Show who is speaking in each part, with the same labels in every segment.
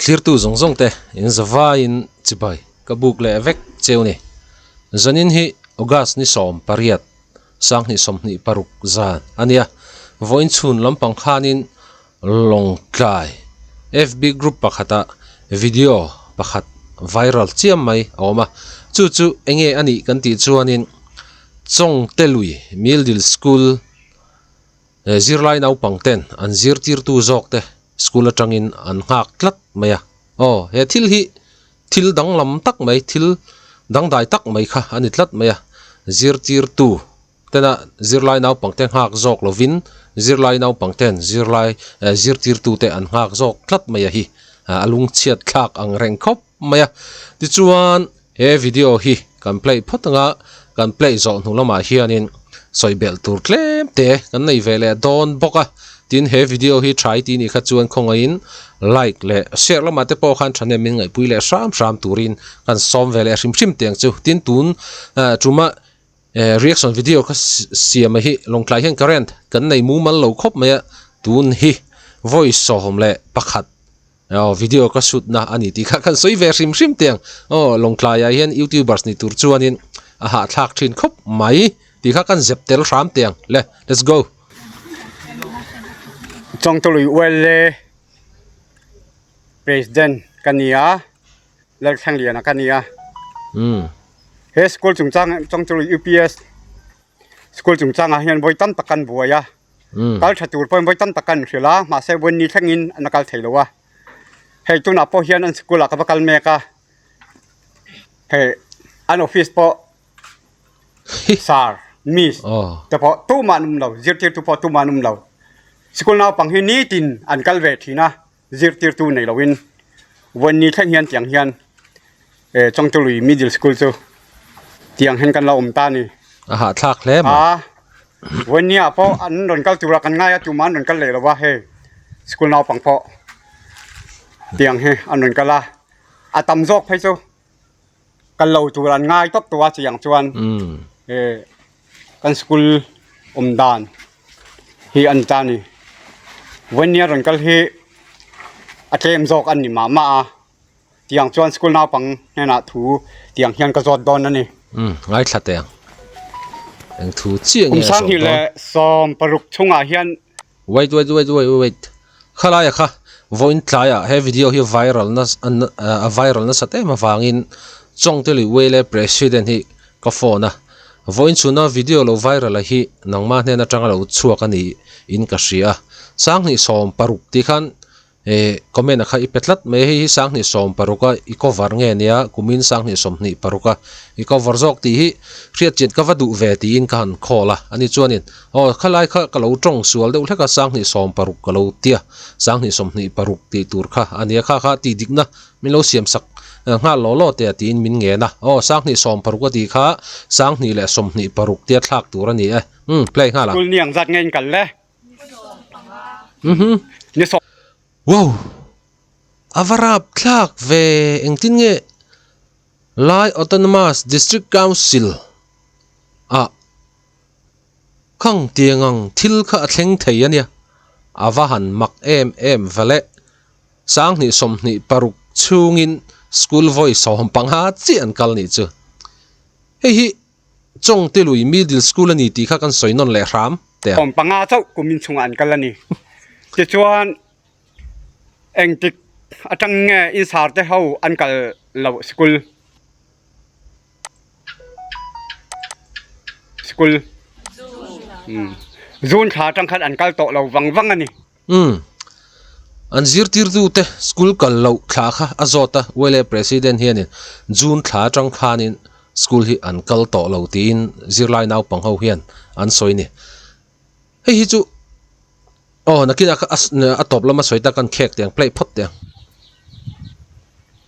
Speaker 1: Thlirtu zawng zawng te in zavaiin chibai ka buk leh vek cheu ni. Zanin hi August ni 18 2026 zan a nia. Vawiin chhun lampang khanin Lawngtlai FB group pakhata video pakhat viral chiam mai a awm a. Chu chu enge a nih kan tih chuanin Chawngtelui Middle School Zirlai naupang ten an zirtirtu zawk te school atangin an nghak tlat mai a. Aw, he thil hi thil danglam tak mai, thil dangdai tak mai kha a ni tlat mai a. Zirtirtu tena zirlai naupang te nghak zawk lovin zirlai naupang ten zirlai zirtirtu te an nghak zawk tlat mai a hi. A lungchhiat thlak ang reng khawp mai a. Tichuan He video hi kan play phawt anga kan play zawh hnu lamah hianin sawi belh tur tlem te kan nei ve leh dawn bawk a, tin he video hi tha i tih nih kha chuan khawngaihin like leh share lamah te pawh khan thahnem min ngaihpui leh hram hram turin kan sawm ve leh hrim hrim teng chu. Tin tun tuma reaction video kha siam a hi lawngtlai hian current kan nei mumal lo khawp mai a, tun hi vawi 11. Aw video ka shoot na a ni tih kha kan sawi ve hrim hrim teh ang aw Lawngtlaiah hian youtubers ni tur chuanin a hahthlak thin khawp mai tih kha kan zep tel hram teh ang le let's go.
Speaker 2: Chawngtului ULA President ka ni a, Lalthlengliana ka ni a. He school chungchang Chawngtului UPS school chungchangah hian vawi tam tak kan buai a. Kal tha tur pawhin vawi tam tak kan hrilh a, mahse vawi ni thlengin an la kal thei lo a. Hei tunah pawh hian an sikul ah ka va kal mek a, hei an office pawh sir, miss te pawh tumah an awm lo, zirtirtu pawh tumah an awm lo. Sikul naupang hi nitin an kal ve thin a, zirtirtu nei loin vawi ni thleng hian tiang hian Chawngtului Middle School chu tiang hian kan la awm ta a ni.
Speaker 1: A hahthlak hle mai.
Speaker 2: A vawi nia pawh an rawn kal tura kan ngai a tumah an rawn kal leh lo a hei school naupang pawh tiang hi an rawn kal a, a tam zawk phei chu kal lo tur an ngai tawp tawh a chiang chuan kan school awm dan hi a ni ta a ni. Vawinia rawn kal hi a tlem zawk a ni mah mah a tiang chuan school naupang hnenah thu tiang hian ka zawt dawn a ni.
Speaker 1: Ngaithla teh ang. Eng thu chiah nge
Speaker 2: Kum
Speaker 1: a zawh
Speaker 2: sanghnih
Speaker 1: dawn?
Speaker 2: leh 16 chungah hian
Speaker 1: Wait wait wait wait wait khalaia kha vawiin tlaiah he video hi viral na a viral nasat em avangin Chawngteli Wele President hi ka phone a vawiin chhuna video lo viral a hi nangma hnen atanga lo chhuak a ni in ka hria 2016 tih khan Ehh comment a kha i pe tlat mai a, hei hi 2016 a i cover nge nia kumin 2026 a i cover zawk tih hi hriatchian ka va duh ve tiin ka han call a, ani chuanin aw khalai kha ka lo tawng sual deuh hlek a 2016 ka lo tia 2026 tih tur kha a nia kha kha tih dikna min lo siam sak nghal law law teh a tiin min ngen a, aw 2016 a tih kha 2026 tia thlak tur a ni e, umm play nghal ang.
Speaker 2: School ni ang zat nge in kal le?
Speaker 1: Wow! A va rap thlak ve engtin nge Lai Autonomous District Council ah khang tiang ang thil kha a thleng thei a nia, a va han mak em em va le. 2026 chhungin school vawi 15 chiah an kal nih chu. Hei hi Chawngtelui Middle School a ni tih kha kan sawi nawn leh hram teh a.
Speaker 2: 15 chauh kum inchhungah an kal a ni. Tichuan, engtik atang nge insar te ho an kal loh school? School June thla atang khan an kal tawh lo vang vang a ni.
Speaker 1: Umm. An zirtirtute school kal loh thla kha a zawt a, ULA President hianin June thla atang khanin school hi an kal tawh lo tiin zirlai naupang ho hian an sawi ni. Hei hi chu aw nakinah kha a tawp lama sawi ta kan khek teh ang, play phawt teh ang.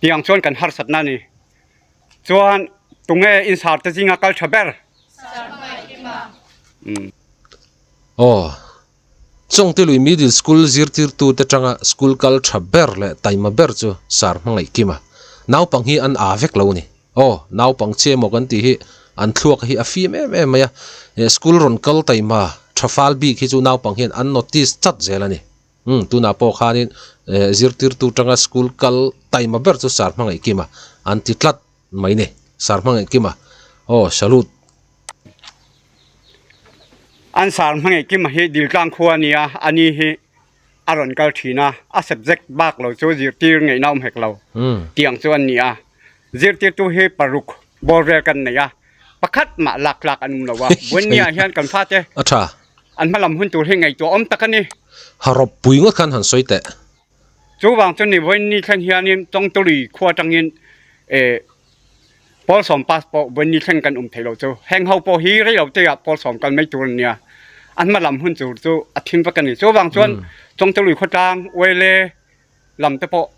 Speaker 2: Tiang chuan kan harsatna a ni. Chuan tunge insar te zinga kal tha ber? Umm.
Speaker 1: Aw. Chawngtelui Middle School zirtirtute tanga school kal tha ber leh taima ber chu Sir Hmangaihkima. Naupang hi an aa vek lo a ni. Aw, naupang che emaw kan tih hi an thluak hi a fim em em mai a. School rawn kal taima tha fal bik hi chu naupang hian an notice chat zel a ni. Umm, tunah pawh khanin Zirtirtu tanga school kal taima ber chu Sir Hmangaihkima an ti tlat mai ni. Sir Hmangaihkima aw salute.
Speaker 2: An Sir Hmangaihkima hi Diltlang khua a nia, a ni hi a rawn kal thin a, a subject bak lo chu zirtir ngaihna awm hek lo tiang chu an ni a. Zirtirtu hi paruk bawr vel kan nei a, pakhat mah lak tlak an awm lo a, Buannia hian kan fate
Speaker 1: A tha.
Speaker 2: An hmalam hun tur hi ngaihtuah awm tak a ni.
Speaker 1: Ha rawp pui ngawt khan han sawi teh.
Speaker 2: Chuvang chu ni Vawiinni thleng hianin Chawngtului khua atangin eh Pawl sawm pass pawh Vawiinni thleng kan awm thei lo chu. Heng ho pawh hi rei lo te ah Pawl sawm kal mai tur an nia. An hmalam hun tur chu a thim vek a ni. Chuvang chuan Chawngtului khawtlang Uaile lam te pawh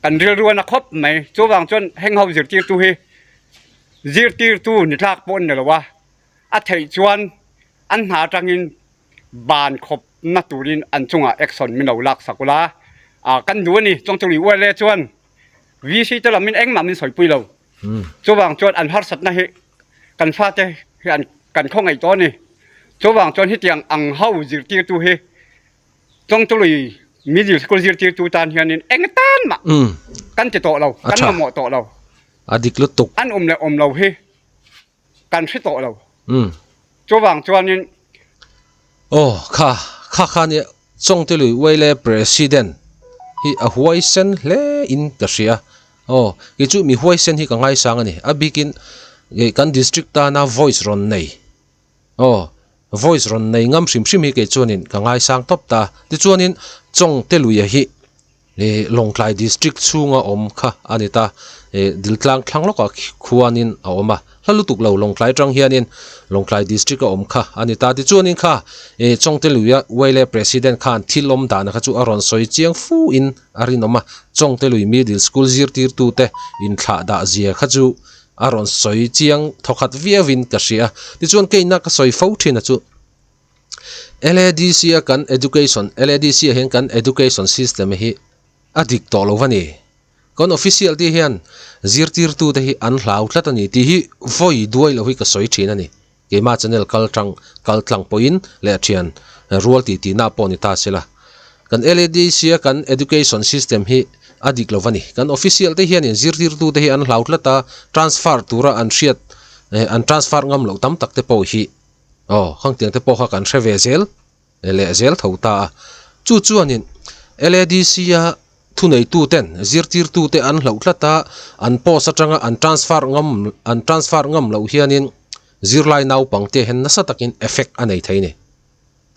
Speaker 2: kan rilru a na khawp mai. Chuvang chuan heng ho zirtirtu hi zirtirtu ni tlak pawh an ni lo a. A theih chuan an hna atangin ban khawp na turin an chungah action min lo lak sak ula, ah kan duh a ni. Chawngchawlui ULA chuan VC te lamin engmah min sawipui lo. Chuvang chuan an harsatna hi kan fate hi an kan khawngaih tawh a ni. Chuvang chuan hetiang ang ho zirtirtu hi Chawngchawlui middle school zirtirtu tan hianin eng tan mah kan ti tawh lo, kan mamawh tawh lo.
Speaker 1: A dik lutuk.
Speaker 2: An awm leh awm lo hi. kan hre tawh lo. Chuvang chuanin.
Speaker 1: Aw kha kha kha nia Chawngtelui Uaile President hi a huaisen hle in ka hria. Aw kei chu mi huaisen hi ka ngaisang a ni. A bikin kan district tana voice rawn nei aw voice rawn nei ngam hrim hrim hi kei chuanin ka ngaisang tawp ta. Tichuanin Chawngteluia hi Ih Lawngtlai District chhunga awm kha a ni ta. Ih Diltlang thlang lawkah khuanin a awm a, hla lutuk lo Lawngtlai atang hianin Lawngtlai District a awm kha a ni ta. Tichuanin kha ih Chawngteluia Uaile President khan thil awm dana kha chu a rawn sawi chiang fu in a rinawm a, Chawngtelui Middle School zirtirtute inthlah dah zia kha chu a rawn sawi chiang thawkhat viauin ka hria. Tichuan keina ka sawi fo thin a chu. LADC a kan education LADC ah hian kan education system hi a dik tawh lo va ni. Kan official te hian zirtirtu te hi an hlau tlat a ni tih hi vawi duai lo hi ka sawi thin a ni. Keimah channel kal tang kal tlang pawhin leh thian rual tih tihna pawh ni ta sela. Kan LADC a kan education system hi a dik lo va ni. Kan official te hianin zirtirtu te hi an hlau tlat a, transfer tura an hriat an transfer ngam loh tam tak te pawh hi Aw, khangtiang te pawh kha kan hre ve zel leh zel tho ta a. Chu chuanin LADC a thuneitu ten zirtirtu te an hlauh tlat a, an post atanga an transfer ngam an transfer ngam loh hianin zirlai naupang te hian nasa takin effect a nei thei a ni.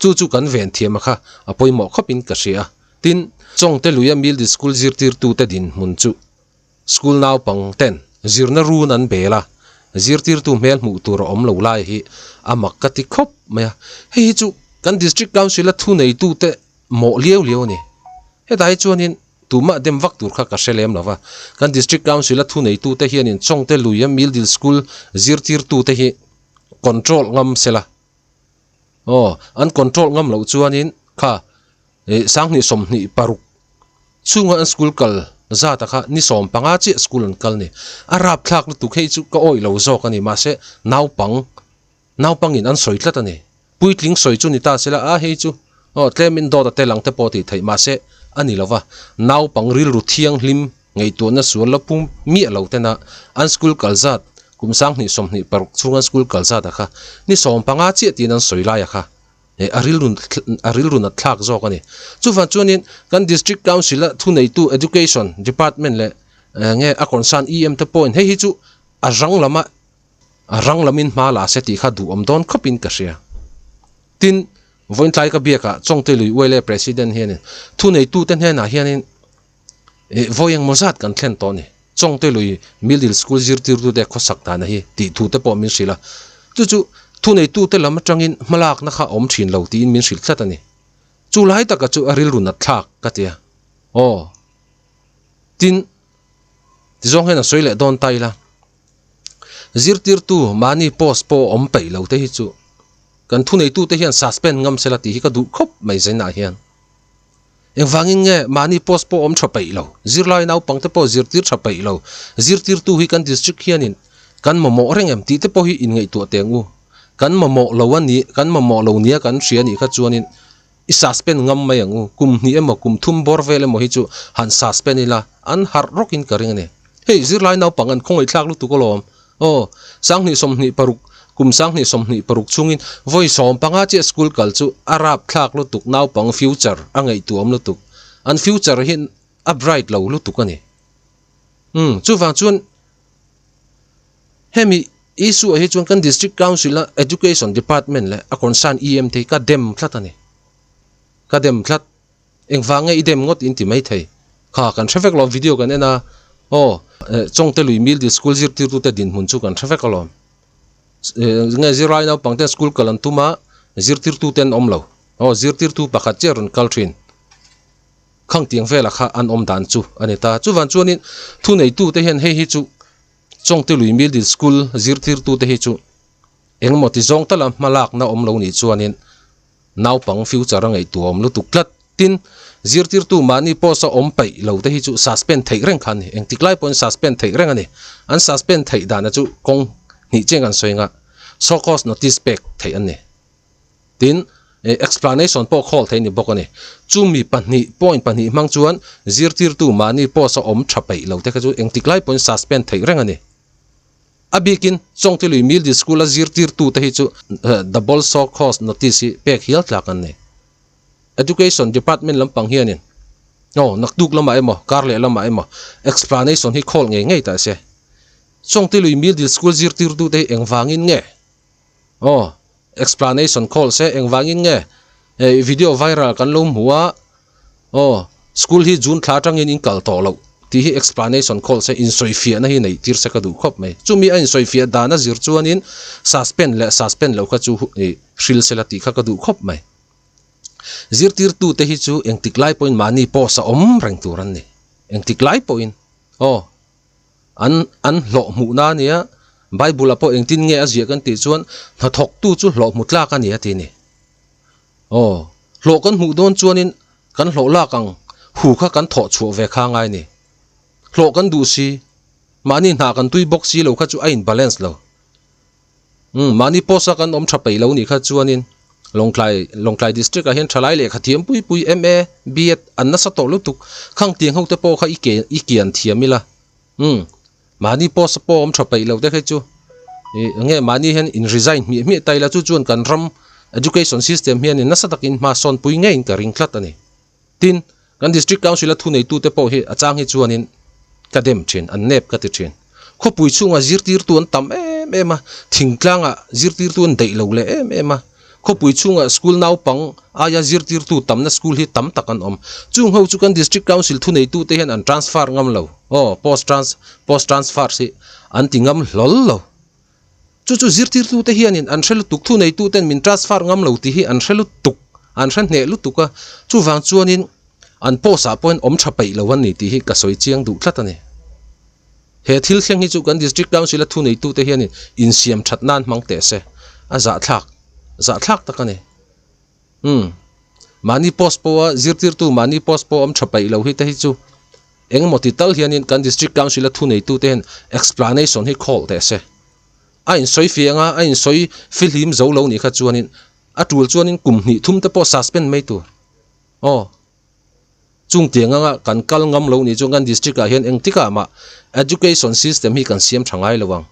Speaker 1: Chu chu kan ven thiam a kha a pawimawh khawpin ka hria. Tin, Chawngte luia Middle School zirtirtu te dinhmun chu School naupang ten zirna run an bel a, zirtirtu hmel hmuh tur a awm lo lai hi a mak ka ti khawp mai a. Hei hi chu kan District Council a thuneitute mawh liau liau a ni. Hetah hi chuanin tumah dem vak tur kha ka hre lem lo va. Kan District Council a thuneitute hianin Chawngte lui a Mildil School zirtirtute hi control ngam sela. Aw, an control ngam loh chuanin kha ih 2026 chhunga an school kal zata kha ni 15 chiah school an kal ni. A rapthlak lutuk hei chu ka awih lo zawk a ni mahse naupang naupangin an sawi tlat a ni. Puitling sawi chu ni ta sela a hei chu aw tlemin dawt a tel ang te pawh tih theih mahse a ni lova naupang rilru thianghlim Ngaihtuahna sual la pum miah lo tena an school kal zat kum 2026 chhunga an school kal zat a kha ni 15 chiah tiin an sawi lai a kha eh a rilru a rilru nat thlak zawk a ni. Chuvang chuanin kan District Council a thuneitu Education Department leh nge a concern EM te pawhin hei hi chu a rang lama a rang lamin hma la se tih kha duhawm dawn khawpin ka hria. Tin, vawiin tlai ka biakah Chawngte Lui Uaile President hianin thuneitute hnenah hianin Ih vawi engmaw zat kan thlen tawh a ni. Chawngte lui Middle School zirtirtute khawsak dana hi tih thu te pawh min hrilh a. Chu chu thuneitute lam atangin hmalakna kha a awm thin lo tiin min hrilh tlat a ni. Chu lai taka chu a rilru nat thlak ka ti a. Aw. Tin, tizawng hian a sawi leh dawn ta ila. Zirtirtu mahni post pawh awm peih lo te hi chu kan thuneitute hian suspend ngam sela tih hi ka duh khawp mai zainah hian. Engvangin nge mahni post pawh awm tha peih lo, zirlai naupangte pawh zirtir tha peih lo, zirtirtu hi kan district hianin kan mamawh reng em tih te pawh hi inngaihtuah teh ang u. Kan mamawh lo a ni, kan mamawh lo nia kan hria nih kha chuanin I suspend ngam mai ang u, kum hnih emaw kum thum bawr vel emaw hi chu han suspend ila an harh rawkin ka ring a ni. Hei zirlai naupang an khawngaihthlak lutuk alawm. Aw, 2026, kum 2026 chhungin vawi 15 chiah school kal chu a rapthlak lutuk naupang future a ngaihtuahawm lutuk. An future hi a bright lo lutuk a ni. Umm, chuvang chuan Hemi issue ah hi chuan kan District Council a Education Department leh a concern EM te hi ka dem tlat a ni. Ka dem tlat. Engvang nge i dem ngawt in ti mai thei. Kha kan hre vek lo video kan en a, aw Chawngte lui Mildil School zirtirtute dinhmun chu kan hre vek alawm. Nge zirlai naupang ten school kal an tum a, zirtirtute an awm lo. Aw zirtirtu pakhat chiah rawn kal thin. Khang tiang velah kha an awm dan chu a ni ta. Chuvan chuanin thuneitute hian hei hi chu Chawngte lui Mildil School zirtirtute hi chu engemaw ti zawng tala hma lakna awm lo nih chuanin naupang future a ngaihtuah awm lutuk tlat. Tin, zirtirtu mahni post a awm peih lo te hi chu suspend theih reng kha a ni. Engtik lai pawhin suspend theih reng a ni. An suspend theih dana chu kawng hnih chiang an sawi anga show cause notice pek theih an ni. Tin, explanation pawh khawl thei ni bawk a ni. Chumi pahnih, point pahnih hmang chuan zirtirtu mahni post a awm tha peih lo te kha chu engtik lai pawhin suspend theih reng a ni. A bikin Chawngtilui Mildil School a zirtirtu te hi chu double show cause notice hi pek hial tlak an ni. Education Department lampang hianin aw naktuk lamah emaw kar leh lamah emaw explanation hi khawl ngei ngei ta se. Chawngtilui Mildil School zirtirtu te hi engvangin nge? Aw, explanation call se engvangin nge eh video viral kan lo hmu a, aw school hi June thla atangin in kal tawh loh tih hi explanation call se insawifiahna hi neih tir se ka duh khawp mai. Chumi a insawifiah dan a zir chuanin suspend leh suspend loh kha chu ih hril sela tih kha ka duh khawp mai. Zirtirtute hi chu engtik lai pawhin mahni post a awm reng tur an ni, engtik lai pawhin aw. An an hlawh hmuhna a nia, Bible-ah pawh engtin nge a ziah kan tih chuan hnathawktu chu hlawh hmu tlak a ni a ti a ni. Aw, hlawh kan hmuh dawn chuanin kan hlawh lak ang hu kha kan thawh chhuah ve kha ngai a ni. Hlawh kan duh si, mahni hna kan tui bawk si lo kha chu a in balance lo. Umm, mahni post a kan awm tha peih lo nih kha chuanin Lawngtlai, Lawngtlai District ah hian thalai lehkha thiam pui pui MA, BEd an nasa tawh lutuk. Khang tiang ho te pawh kha i ke, i kian thiam ila. Umm, mahni post a pawh awm tha peih lo te kha chu ih enge mahni hian in resign hmiah hmiah ta ila chu chuan kan ram education system hianin nasa takin hma sawn pui ngeiin ka ring tlat a ni. Tin, kan District Council a thuneitute pawh hi a chang hi chuanin ka dem thin, an nep ka ti thin. Khawpui chhungah zirtirtu an tam em em a, thingtlangah zirtirtu an daih lo leh em em a. Khawpui chhungah school naupang aia zirtirtu tamna school hi tam tak an awm. Chung ho chu kan District Council thuneitute hian an transfer ngam lo. Aw, post trans, post transfers hi an ti ngam hlawl lo. Chu chu zirtirtute hianin an hre lutuk, thuneituten min transfer ngam lo tih hi an hre lutuk, an hre hneh lutuk a, chuvang chuanin an post ah pawhin awm tha peih lo a ni tih hi ka sawi chiang duh tlat a ni. He thil thleng hi chu kan District Council a thuneitute hianin insiam that nan hmang teh se, a zahthlak, zahthlak tak a ni. Umm, mahni post pawha zirtirtu mahni post pawh awm tha peih lo hi te hi chu engemaw ti tal hianin kan District Council a thuneitute hian explanation hi khawl teh se. A insawi fiah anga a insawi fihlim zo lo nih kha chuanin a tul chuanin kum hnih thum te pawh suspend mai tur. Aw, chung tiang anga kan kal ngam lo nih chuan kan District ah hian engtikah mah education system hi kan siam tha ngai lo ang.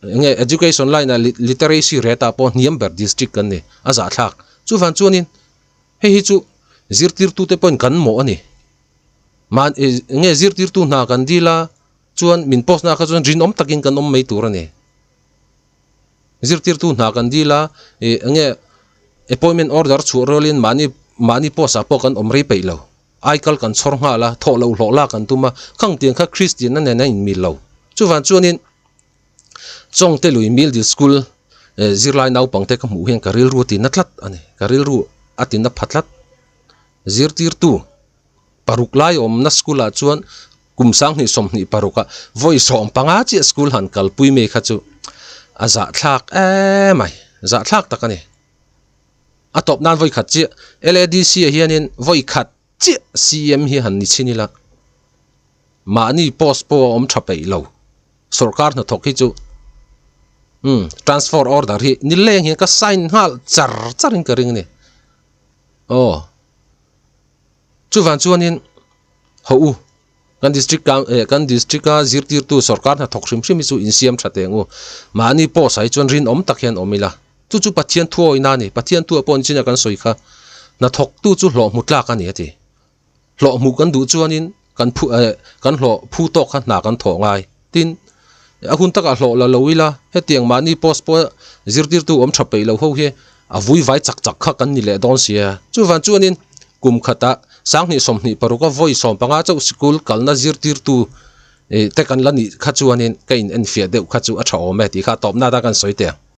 Speaker 1: Enge education line ah literacy rate ah pawh hniam ber district kan ni a zahthlak. Chuvang chuanin hei hi chu zirtirtute pawhin kan mawh a ni. Mah enge zirtirtu hna kan dil a chuan min post na kha chuan rinawm takin kan awm mai tur a ni. Zirtirtu hna kan dil a ih enge appointment order chhuah rualin mahni mahni post ah pawh kan awm rei peih lo. Aikal kan chhawr nghal a, thawh loh hlawh lak an tum a, khang tiang kha Kristianna nen a inmil lo. Chuvang chuanin Chawngte lui Mildil School zirlai naupangte ka hmuh hian ka rilru a tina tlat a ni, ka rilru a tina pha tlat. Zirtirtu paruk lai awmna school ah chuan kum 2026 ah vawi 15 chiah school han kalpui mai kha chu a zahthlak em mai, zahthlak tak a ni. A tawp nan vawi khat chiah LADC ah hianin vawi khat chiah CM hi han ni chhin ila mahni post pawh a awm tha peih lo sorkar hnathawk hi chu umm transfer order hi nileng hian ka sign nghal char char in ka ring a ni. Aw. Chuvang chuanin haw u, kan district a eh kan district a zirtirtu sorkar hnathawk hrim hrim hi chu insiam tha teh ang u. Mahni post ah hi chuan rinawm tak hian awm ila. Chu chu Pathian thu awina a ni. Pathian thu ah pawh nichina kan sawi kha hnathawktu chu hlawh hmu tlak a ni a ti. Hlawh hmuh kan duh chuanin kan phu eh kan hlawh phu tawk kha hna kan thawh ngai. Tin, a hun takah hlawh la lo ila, hetiang mahni post pawh zirtirtu awm tha peih lo ho hi a vui vai chak chak kha kan ni leh dawn sia. Chuvang chuanin kum khatah 2026 a vawi 15 chauh sikul kalna zirtirtu te kan la nih kha chuanin ka in enfiah deuh kha chu a tha awm e tih kha a tawpna atan kan sawi teh ang.